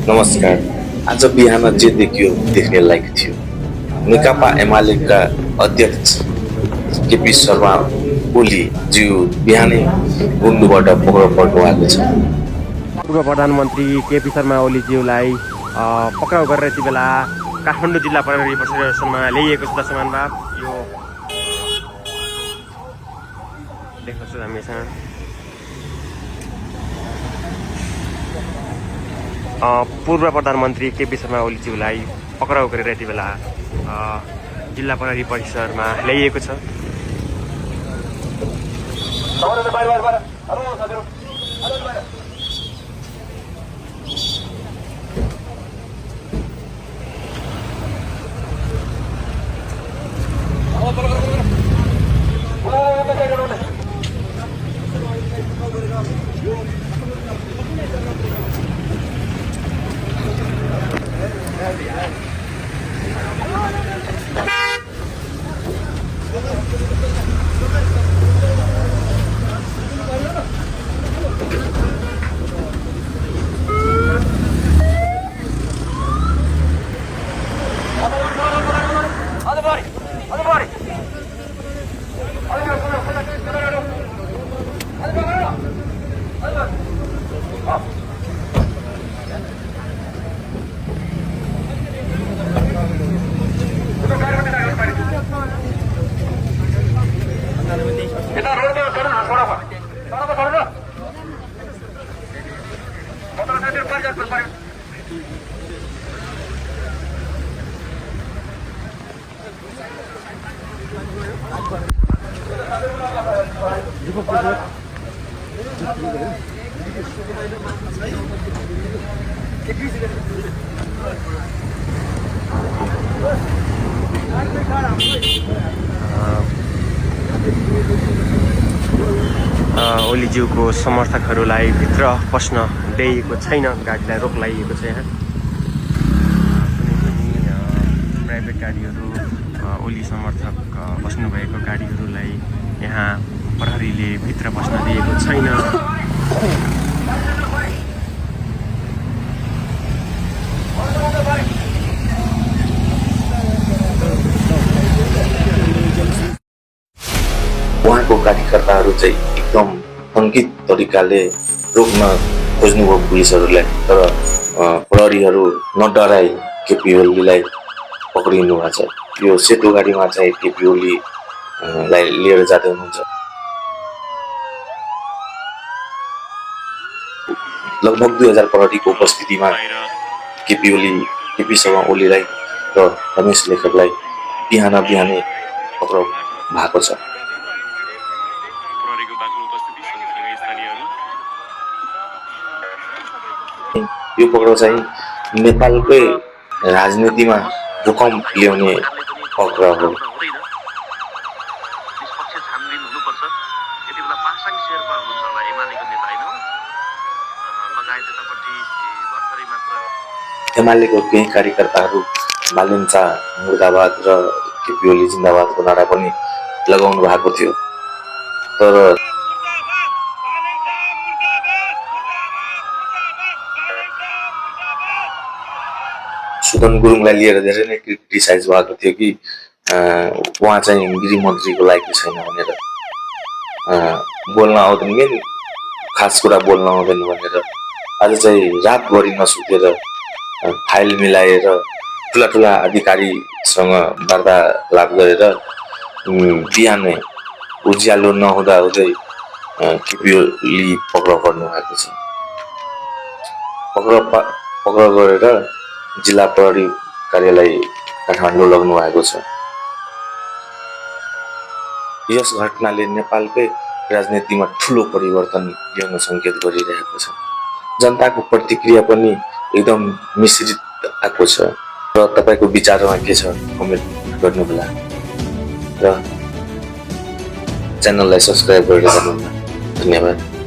नमस्कार। आज बिहान जे देखियो देख्ने लायक थियो। नेकपा एमालेका अध्यक्ष केपी शर्मा ओली ज्यू बिहानै गुम्नुबाट पक्राउ पर्नु भएको छ। पूर्व प्रधानमन्त्री केपी शर्मा ओलीज्यूलाई पक्राउ गरेर यति बेला काठमाडौँ जिल्ला प्रहरी प्रशासनमा ल्याइएको छ। दशमानबाब यो देख्न सक्छौँ हामीसँग पूर्व प्रधानमन्त्री केपी शर्मा ओलीज्यूलाई पक्राउ गरेर यति बेला जिल्ला प्रहरी परिसरमा ल्याइएको छ। ओलीज्यूको समर्थकहरूलाई भित्र पस्न दिइएको छैन। गाडीलाई रोक लगाइएको छ। यहाँ कुनै पनि प्राइभेट गाडीहरू ओली समर्थक बस्नुभएको गाडीहरूलाई यहाँ प्रहरीले भित्र पस्न दिएको छैन। उहाँको कार्यकर्ताहरू चाहिँ एकदम सङ्गीत तरिकाले रोक्न खोज्नुभयो पुलिसहरूलाई, तर प्रहरीहरू नडराई केपी ओलीलाई पक्रिनु भएको छ। यो सेतो गाडीमा चाहिँ केपी ओलीलाई लिएर जाँदै हुनुहुन्छ। लगभग 2000 प्रहरीको उपस्थितिमा केपी शर्मा ओलीलाई र रमेश लेखकलाई बिहानै पक्राउ भएको छ। यो पक्राउ चाहिँ नेपालकै राजनीतिमा भूकम्प ल्याउने पक्राउ हो। एमालेको केही कार्यकर्ताहरू बालेन्चा मुर्दाबाद र केपी ओली जिन्दाबादको नारा पनि लगाउनु भएको थियो, तर सुदन गुरुङलाई लिएर धेरै नै क्रिटिसाइज भएको थियो कि उहाँ चाहिँ गृहमन्त्रीको लायक छैन भनेर, बोल्न आउँदैन, मेन खास कुरा बोल्न आउँदैन भनेर। आज चाहिँ रातभरि नसुतेर फाइल मिलाएर ठुला अधिकारीसँग वार्तालाप गरेर बिहानै उज्यालो नहुँदै केपी ओली पक्राउ पर्नु भएको छ। पक्राउ गरेर जिल्ला प्रहरी कार्यालय काठमाडौँ लग्नु भएको छ। यस घटनाले नेपालकै राजनीतिमा ठुलो परिवर्तन ल्याउन सङ्केत गरिरहेको छ। जनताको प्रतिक्रिया पनि एकदम मिश्रित आएको छ। र तपाईँको विचारमा के छ कमेन्ट गर्नुहोला र च्यानललाई सब्स्क्राइब गरेर जानुहोला। धन्यवाद।